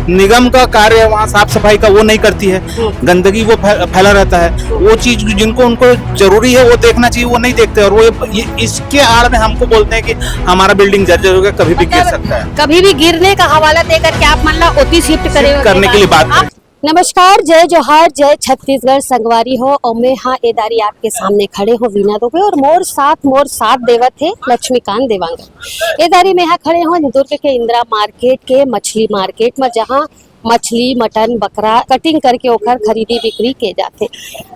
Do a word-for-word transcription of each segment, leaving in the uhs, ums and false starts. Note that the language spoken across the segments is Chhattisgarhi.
निगम का कार्य वहाँ साफ सफाई का वो नहीं करती है, हम्म। गंदगी वो फै-, फैला रहता है। वो चीज जिनको उनको जरूरी है वो देखना चाहिए, वो नहीं देखते। और वो ये, ये इसके आड़ में हमको बोलते हैं कि हमारा बिल्डिंग जर्जर हो गया, कभी भी गिर मतलब सकता है। कभी भी गिरने का हवाला देकर के आप मन ला ओती शिफ्ट करे शिफ्ट करने के लिए बात आप करें। नमस्कार, जय जोहार, जय छत्तीसगढ़ संगवारी हो। और मैं हाँ ए दारी आपके सामने खड़े हो वीना दुबे और मोर साथ मोर साथ देवत है लक्ष्मीकांत देवांगन। ए दारी में हाँ खड़े हो दुर्ग के इंदिरा मार्केट के मछली मार्केट में, जहाँ मछली, मटन, बकरा कटिंग करके ओखर खरीदी बिक्री के जाथे।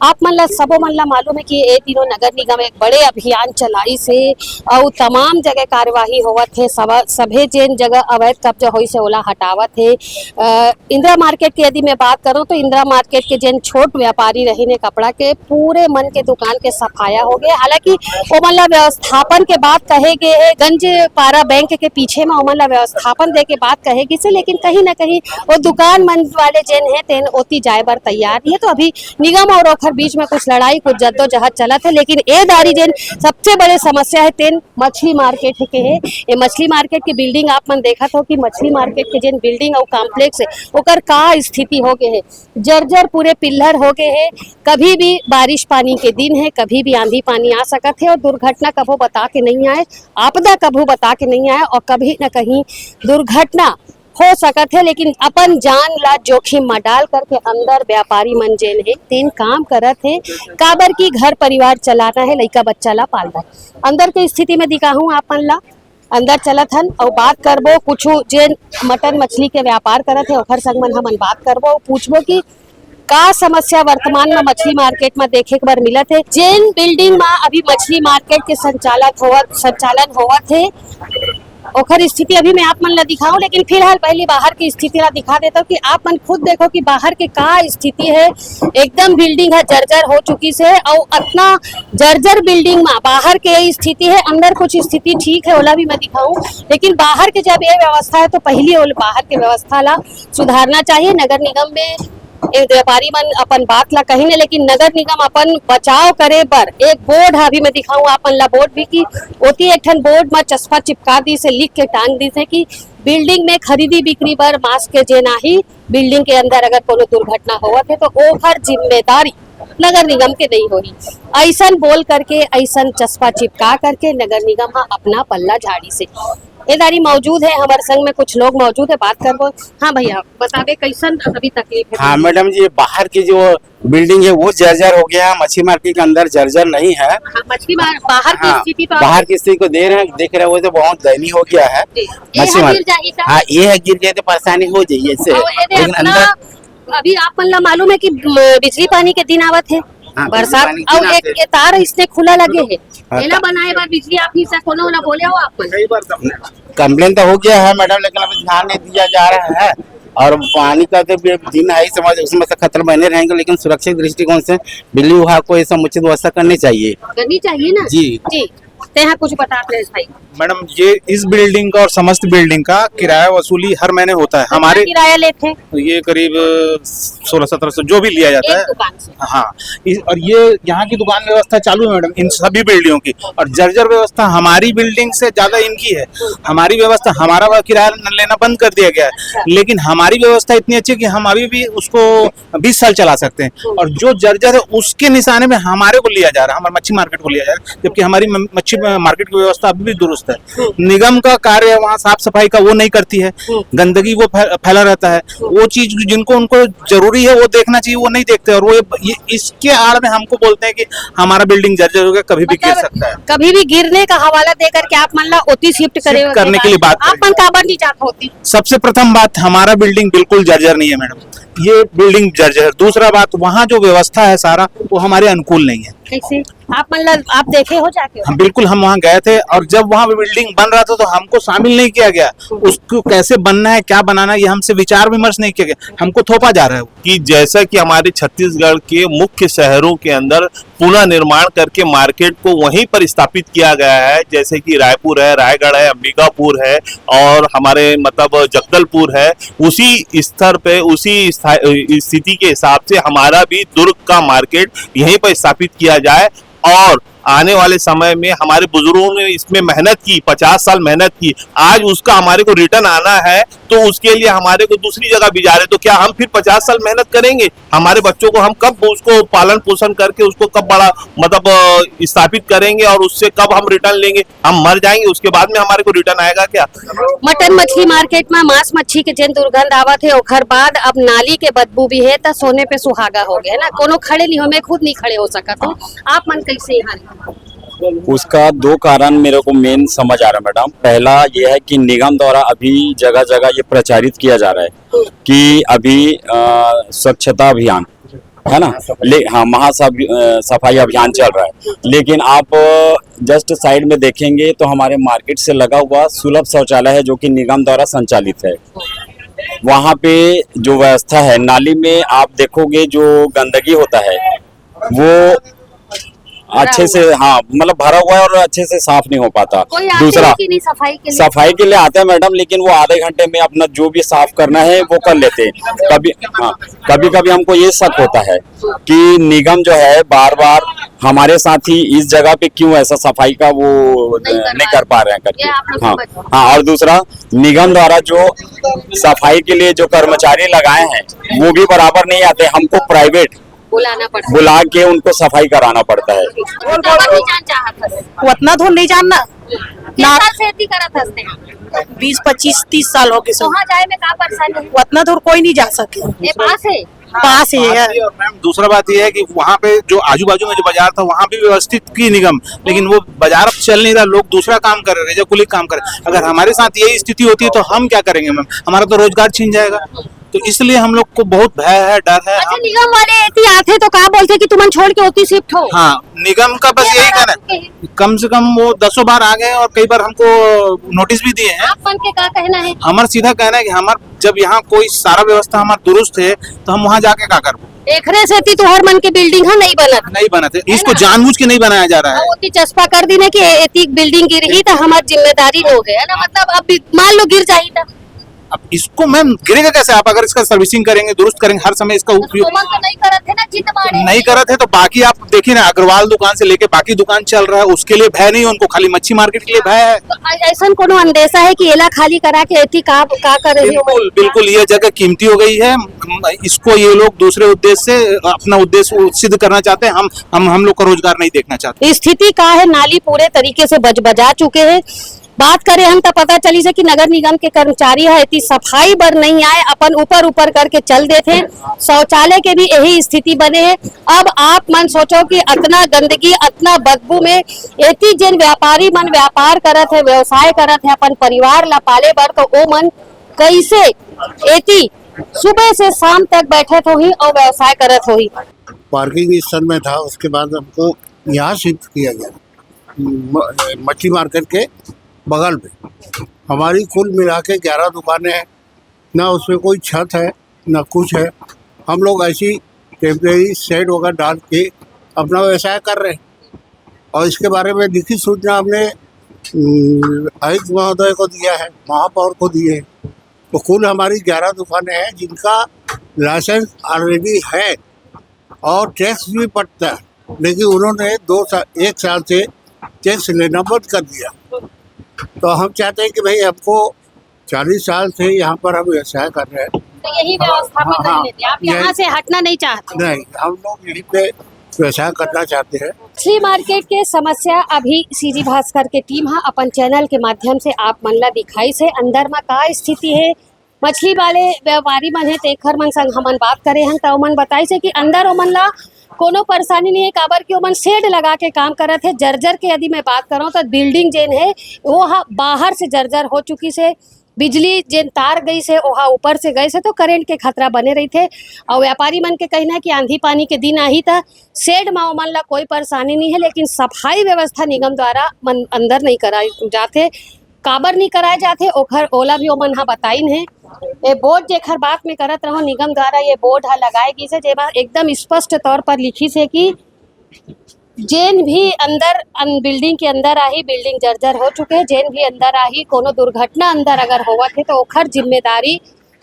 आप मन ला, सबो मन ला मालूम है कि ए दिनों नगर निगम एक बड़े अभियान चलाइस हे अउ तमाम जगह कार्यवाही होवत हे। सब, सभे जेन जगह अवैध कब्जा होइस हे, ओला हटावत हे। अ, इंदिरा मार्केट के यदि मैं बात करूं तो इंदिरा मार्केट के जेन छोट व्यापारी रहिन हे कपड़ा के, पूरे मन के दुकान के सफाया हो गए। हालांकि ओमन ला व्यवस्थापन के बात कहे गे हे, गंज पारा बैंक के पीछे में ओमन ला व्यवस्थापन दे के बात कहे गिस हे, लेकिन कहीं ना कहीं वो दुकान मन वाले जेन हे तेन ओती जाए बर तैयार नहीं हे। तो अभी निगम और ओखर बीच में कुछ लड़ाई, कुछ जद्दोजहद चलत हे, लेकिन ए दारी जेन सबसे बड़े समस्या हे तेन मछली मार्केट के हे। ये मछली मार्केट के बिल्डिंग आप मन देखत हो कि मछली मार्केट के जेन बिल्डिंग अउ कॉम्प्लेक्स हे ओकर का स्थिति हो गए हे, जर्जर पूरे पिल्लर हो गए हे। कभी भी बारिश पानी के दिन हे, कभी भी आंधी पानी आ सकत हे और दुर्घटना कभू बता के नहीं आए, आपदा कभू बता के नहीं आए और कभी ना कहीं दुर्घटना हो सकत हे। लेकिन अपन जान ला जोखिम में डाल करके अंदर व्यापारी मन जेन हे तेन काम करत हे, काबर की घर परिवार चलाना हे, लइका बच्चा ला पालना हे। अंदर के स्थिति में दिखाहूँ आप मन ला, अंदर चलत हन अउ बात करबो, कुछ जेन मटन मछली के व्यापार करत हे ओखर संग मन हमन बात करबो, पूछबो कि का समस्या वर्तमान में मछली मार्केट में देखे के बर मिलत हे। जेन बिल्डिंग में अभी मछली मार्केट के संचालन होवत, संचालन होवत हे, ओखर स्थिति अभी मैं आप मन ला दिखाऊं, लेकिन फिलहाल पहली बाहर की स्थिति ला दिखा देता हूँ कि आप मन खुद देखो कि बाहर के का स्थिति हे। एकदम बिल्डिंग ह जर्जर हो चुकी से, अउ अतना जर्जर बिल्डिंग में बाहर के स्थिति हे, अंदर कुछ स्थिति ठीक हे, ओला भी मैं दिखाऊं, लेकिन बाहर के जब ये व्यवस्था हे तो पहली ओल बाहर के व्यवस्था ला सुधारना चाहिए। नगर निगम में ए व्यापारी मन अपन बात ला कहिन हे, लेकिन नगर निगम अपन बचाव करे बर एक बोर्ड ह, अभी मैं दिखाऊं आप मन ला बोर्ड भी, कि ओती एक ठन बोर्ड म चस्पा चिपका दिस हे, लिख के टांग दिस हे कि बिल्डिंग में खरीदी बिक्री बर मास्क के जेन आही, बिल्डिंग के अंदर अगर कोनो दुर्घटना होवत हे तो ओखर जिम्मेदारी नगर निगम के नहीं होही। अइसन बोल करके, अइसन चस्पा चिपका करके नगर निगम ह अपना पल्ला झाड़ी से ए दारी मौजूद है। हमारे संग में कुछ लोग मौजूद है, बात करबो। हाँ भैया, बताबे कैसन अभी तकलीफ है? हाँ मैडम जी, बाहर की जो बिल्डिंग है वो जर्जर हो गया है, मछली मार्केट के अंदर जर्जर नहीं है। हाँ, मछली मार-, बाहर की हाँ, स्थिति तो आप बाहर की स्थिति को दे रहे हैं, देख रहे हो तो बहुत दयनीय हो गया है। जी। ये मछली है मार्केट गिर जाही का? हाँ, ये है गिर गए तो परेशानी हो जाइए इससे, और ये दे लेकिन अपना अंदर अभी आप मन ला मालूम है कि, म, बिजली पानी के दिन आवत है, हाँ, बिजली बरसात, पानी के और दिन एक आते हैं। ये तार इसने खुला लगे है, हाँ, एला ता- बनाए बर बिजली आप ही से कोनो ला बोले हो आप मन? कई बार कंप्लेन तो हो गया है मैडम, लेकिन अभी ध्यान नहीं दिया जा रहा है। और पानी का तो भी दिन है ही, समझ, उसमें से खतरे बने रहेंगे, लेकिन सुरक्षित दृष्टिकोण से बिजली विभाग को ये समुचित व्यवस्था करनी चाहिए। करनी चाहिए ना? जी। जी। ते हाँ कुछ बता, प्लीज भाई। मैडम, ये इस बिल्डिंग का और समस्त बिल्डिंग का किराया वसूली हर महीने होता है। कितना हमारे किराया लेते हैं? ये करीब सोलह सत्रह सौ जो भी लिया जाता एक है। दुकान से? हाँ, इस, और ये यहाँ की दुकान व्यवस्था चालू है मैडम, इन सभी बिल्डिंगों की, और जर्जर व्यवस्था हमारी बिल्डिंग से ज्यादा इनकी है। हमारी व्यवस्था, हमारा वह किराया न-, लेना बंद कर दिया गया है, अच्छा। लेकिन हमारी व्यवस्था इतनी अच्छी है कि हम अभी भी उसको बीस साल चला सकते हैं। हम्म। और जो जर्जर है उसके निशाने में हमारे को लिया जा रहा है, हमारे मच्छी मार्केट को लिया जा रहा है, जबकि हमारी म-, मच्छी मार्केट की व्यवस्था अभी भी दुरुस्त है। हम्म। निगम का कार्य वहाँ साफ सफाई का वो नहीं करती है, हम्म। गंदगी वो फै-, फैला रहता है। हम्म। वो चीज जिनको उनको जरूरी है वो देखना चाहिए, वो नहीं देखते। और वो ये, ये इसके आड़ में हमको बोलते हैं कि हमारा बिल्डिंग जर्जर हो गया, कभी भी गिर मतलब सकता है। कभी भी गिरने का हवाला देकर के आप मन ला ओती शिफ्ट करे शिफ्ट करने के लिए बात आप करेंगे। मन काबर नहीं जात होती? सबसे प्रथम बात, हमारा बिल्डिंग बिल्कुल जर्जर नहीं है मैडम, ये बिल्डिंग जर्जर है। दूसरा बात, वहाँ जो व्यवस्था है सारा, वो हमारे अनुकूल नहीं है। कैसे? आप मतलब आप देखे हो जाके? हम बिल्कुल, हम वहाँ गए थे और जब वहाँ बिल्डिंग बन रहा था तो हमको शामिल नहीं किया गया। उसको कैसे बनना है, क्या बनाना है, ये हमसे विचार विमर्श नहीं किया गया, हमको थोपा जा रहा है। कि जैसा कि हमारे छत्तीसगढ़ के मुख्य शहरों के अंदर पुनर्निर्माण करके मार्केट को वहीं पर स्थापित किया गया है, जैसे कि रायपुर है, रायगढ़ है, अंबिकापुर है और हमारे मतलब जगदलपुर है, उसी स्तर पे, उसी स्था-, स्थिति के हिसाब से हमारा भी दुर्ग का मार्केट यहीं पर स्थापित किया जाए और आने वाले समय में हमारे बुजुर्गों ने इसमें मेहनत की, पचास साल मेहनत की, आज उसका हमारे को रिटर्न आना है, तो उसके लिए हमारे को दूसरी जगह भी जा रहे, तो क्या हम फिर पचास साल मेहनत करेंगे? हमारे बच्चों को हम कब उसको पालन पोषण करके उसको कब बड़ा, मतलब, अ, स्थापित करेंगे और उससे कब हम रिटर्न लेंगे? हम मर जाएंगे, उसके बाद में हमारे को रिटर्न आएगा क्या? मटन मछली मार्केट में मांस मच्छी के जेन दुर्गंध आवत हे, ओखर बाद अब नाली के बदबू भी हे, त सोने पे सुहागा हो गए, है ना? कोनो खड़े नहीं हो, मैं खुद नहीं खड़े हो सकत हूँ। आप मन कैसे यहाँ? उसका दो कारण मेरे को मेन समझ आ रहा है, मैडम। पहला ये है कि निगम द्वारा अभी जगह जगह ये प्रचारित किया जा रहा है कि अभी, अ, स्वच्छता अभियान, है ना, ले हाँ, महा सब, अ, सफाई अभियान चल रहा है, लेकिन आप जस्ट साइड में देखेंगे तो हमारे मार्केट से लगा हुआ सुलभ शौचालय है, जो कि निगम द्वारा संचालित है। वहाँ पे जो व्यवस्था है, नाली में आप देखोगे जो गंदगी होता है, वो अच्छे से, हाँ, मतलब, भरा हुआ है और अच्छे से साफ नहीं हो पाता। कोई आते दूसरा, हैं कि नहीं सफाई के लिए? सफाई के लिए आते हैं, मैडम, लेकिन वो आधे घंटे में अपना जो भी साफ करना है, वो कर लेते हैं। कभी, हाँ, कभी कभी हमको ये शक होता है कि निगम जो है, बार बार हमारे साथ ही इस जगह पे क्यों ऐसा सफाई का वो नहीं करवा नहीं कर पा रहे हैं ये करके। आप लोग हाँ, समझ लो। हाँ, और दूसरा, निगम द्वारा जो सफाई के लिए जो कर्मचारी लगाए हैं, वो भी बराबर नहीं आते। हमको प्राइवेट बुलाना पड़ता है। बुला के उनको सफाई कराना पड़ता है। उतना बार नहीं जान चाहत हस। उतना दूर नहीं जानना। किस ना। साल से एती करत हस तें? बीस, पच्चीस, तीस साल हो गए सर। वहाँ जाए में का परेशानी है? उतना दूर कोई नहीं जा सके। ये पास है? पास ही है। पास ही। और मैम, दूसरा बात ये है कि वहाँ पे जो आजू बाजू में जो बाजार था, वहाँ भी व्यवस्थित की निगम, लेकिन वो बाजार अब चल नहीं रहा, लोग दूसरा काम कर रहे हैं, जो कुली काम कर रहे हैं। अगर हमारे साथ यही स्थिति होती है तो हम क्या करेंगे मैम? हमारा तो रोजगार छीन जाएगा। तो इसलिए हम लोग को बहुत भय है, डर है। अच्छा, हम निगम वाले एती आथे तो का बोलथे कि तुमन छोड़ के ओती शिफ्ट हो? हाँ, निगम का बस ये यही बात कहना है। आपके कम से कम वो दसों बार आ गए और कई बार हमको नोटिस भी दिए हैं। आप मन के का कहना है? हमारा सीधा कहना है कि हमार जब यहाँ कोई सारा व्यवस्था हमार दुरुस्त है तो हम वहाँ जाके का करबो? एकरे सेती तुहर मन के बिल्डिंग ह नहीं बनत। नहीं बनत है, है इसको ना? जानबूझ के नहीं बनाया जा रहा है। अब ओती चस्पा कर दीन हे कि एती बिल्डिंग गिरही तो हमार जिम्मेदारी नो है, है ना? मतलब, अब भी मान लो गिर जाही तो अब इसको मैम गिरेगा कैसे? आप अगर इसका सर्विसिंग करेंगे, दुरुस्त करेंगे, हर समय इसका तो उपयोग तुमन तो नहीं करत है ना, जित मारे नहीं हैं। करत है, तो बाकी आप देखिए ना, अग्रवाल दुकान से लेके बाकी दुकान चल रहा है, उसके लिए भय नहीं है उनको, खाली मच्छी मार्केट के लिए भय है। तो ऐ-, ऐसन कोनो अंदेशा है कि एला खाली करा के एती का, का करे ही बिल्कुल, बिल्कुल, ये जगह कीमती हो गई है, इसको ये लोग दूसरे उद्देश्य से अपना उद्देश्य सिद्ध करना चाहते हैं। हम, हम, हम लोग का रोजगार नहीं देखना चाहते। स्थिति का है, नाली पूरे तरीके से बजबजा चुके हैं। बात करें हम, त पता चलिस हे कि नगर निगम के कर्मचारी ह एती सफाई बर नहीं आए, अपन ऊपर ऊपर करके चल देथे। शौचालय के भी यही स्थिति बने हे। अब आप मन सोचो कि अतना गंदगी, अतना बदबू में एती जेन व्यापारी मन व्यापार करत हे, व्यवसाय करत हे अपन परिवार ला पाले बर, तो ओ मन कैसे एती सुबह से शाम तक बैठत होही और व्यवसाय करत होही? पार्किंग इस सर में था, उसके बाद हमको यहाँ शिफ्ट किया गया। म-, मछली मार्केट के बगल में। हमारी कुल मिला के ग्यारह दुकानें हैं, ना उसमें कोई छत है, ना कुछ है। हम लोग ऐसी टेम्परेरी शेड वगैरह डाल के अपना व्यवसाय कर रहे हैं। और इसके बारे में लिखित सूचना हमने, हम्म, आयुक्त महोदय को दिया है, महापौर को दिए हैं। तो कुल हमारी ग्यारह दुकानें हैं जिनका लाइसेंस ऑलरेडी है और टैक्स भी पड़ता है, लेकिन उन्होंने दो साल, एक साल से टैक्स लेना बंद कर दिया। तो हम चाहते हैं कि भाई, हमको चालीस साल से यहाँ पर हम व्यवसाय कर रहे हैं। तो यही व्यवस्था हाँ, पकड़ हाँ, लेते हैं। आप यही यहाँ से हटना नहीं चाहते? नहीं, हम लोग यहीं पे व्यवसाय करना चाहते हैं। मछली मार्केट के समस्या अभी सीजी भास्कर के टीम ह अपन चैनल के माध्यम से आप मन ला दिखाइस हे। अंदर म का स्थिति हे, मछली वाले व्यापारी मन हे, तेखर मन संग हमन बात करे हन, त ओमन बताइस हे कि अंदर ओमन ला कोनो परेशानी नहीं हे, काबर कि ओमन शेड लगा के काम करत हे। जर्जर के यदि मैं बात करौं, त बिल्डिंग जेन हे, वो ह बाहर से जर्जर हो चुकिस हे। बिजली जेन तार गइस हे, ओहा ऊपर से गइस हे, तो करंट के खतरा बने रहिथे। अउ व्यापारी मन के कहिना हे कि आंधी पानी के दिन आही, त शेड म ओमन ला कोई परेशानी नहीं हे, लेकिन सफाई व्यवस्था निगम द्वारा मन, अंदर नहीं कराए जाथे। काबर नहीं कराए जाथे, ओखर, ओला भी ओमन ह बताइन हे। ए बोर्ड जेखर बात में करत रहौं, निगम द्वारा ये बोर्ड ह लगाए गिस हे, जेमा एकदम स्पष्ट तौर पर लिखिस हे कि जेन भी अंदर, अन-, बिल्डिंग के अंदर आही, बिल्डिंग जर्जर हो चुके हे, जेन भी अंदर आही, कोनो दुर्घटना अंदर अगर होवत हे, तो ओखर जिम्मेदारी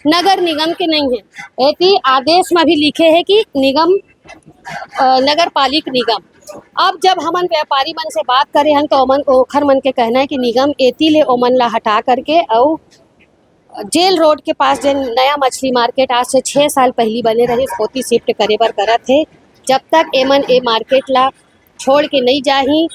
नगर निगम के नहीं हे। एती आदेश म भी लिखे हे कि निगम अ, नगर पालिक निगम, अब जब हमन व्यापारी मन से बात करे हन, तो ओमन, ओखर मन के कहना है कि निगम एती ले ओमन ला हटा करके अउ जेल रोड के पास जेन नया मछली मार्केट आज से छः साल पहली बने रहिस, ओती शिफ्ट करे बर करत हे। जब तक एमन ए मार्केट ला छोड़ के नहीं जाही,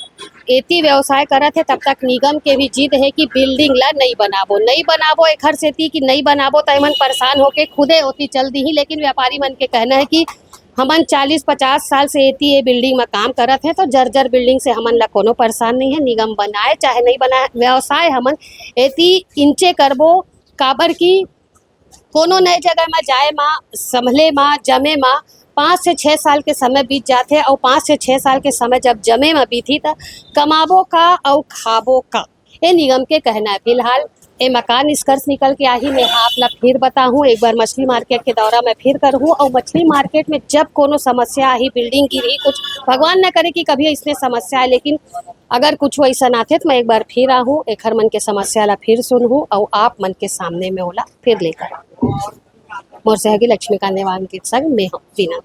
एती व्यवसाय करत हे, तब तक निगम के भी जिद है कि बिल्डिंग ला नहीं बनाबो, नहीं बनाबो। एखर सेती कि नहीं बनाबो, त एमन परेशान होके खुदे ओती चल दीही। लेकिन व्यापारी मन के कहना है कि हमन चालीस पचास साल से एती ए बिल्डिंग में काम करत हैं, तो जर्जर बिल्डिंग से हमन ला कोनो परेशान नहीं है। निगम बनाए चाहे नहीं बनाए, व्यवसाय हमन एती इंचे करबो, काबर कि कोनो नए जगह में जाए मा, संभले मा, जमे मा पाँच से छः साल के समय बीत जाथे, और पाँच से छः साल के समय जब जमे मा बीती, त कमाबो का और खाबो का, ये निगम के कहना है। फिलहाल ए मकान निष्कर्ष निकल के आही, मैं आप ला फिर बताहूँ, एक बार मछली मार्केट के दौरा मैं फिर करहूँ। और मछली मार्केट में जब कोनो समस्या आही, बिल्डिंग गिरही, कुछ भगवान न करे कि कभी इसने समस्या आए, लेकिन अगर कुछ ऐसा आथे, तो मैं एक बार फिर आहूँ, एखर मन के समस्या ला फिर सुनहूँ और आप मन के सामने में ओला फिर लेकर आऊँ। मोर सहयोगी लक्ष्मीकांत नेवांग के संग मैं हूँ वीना।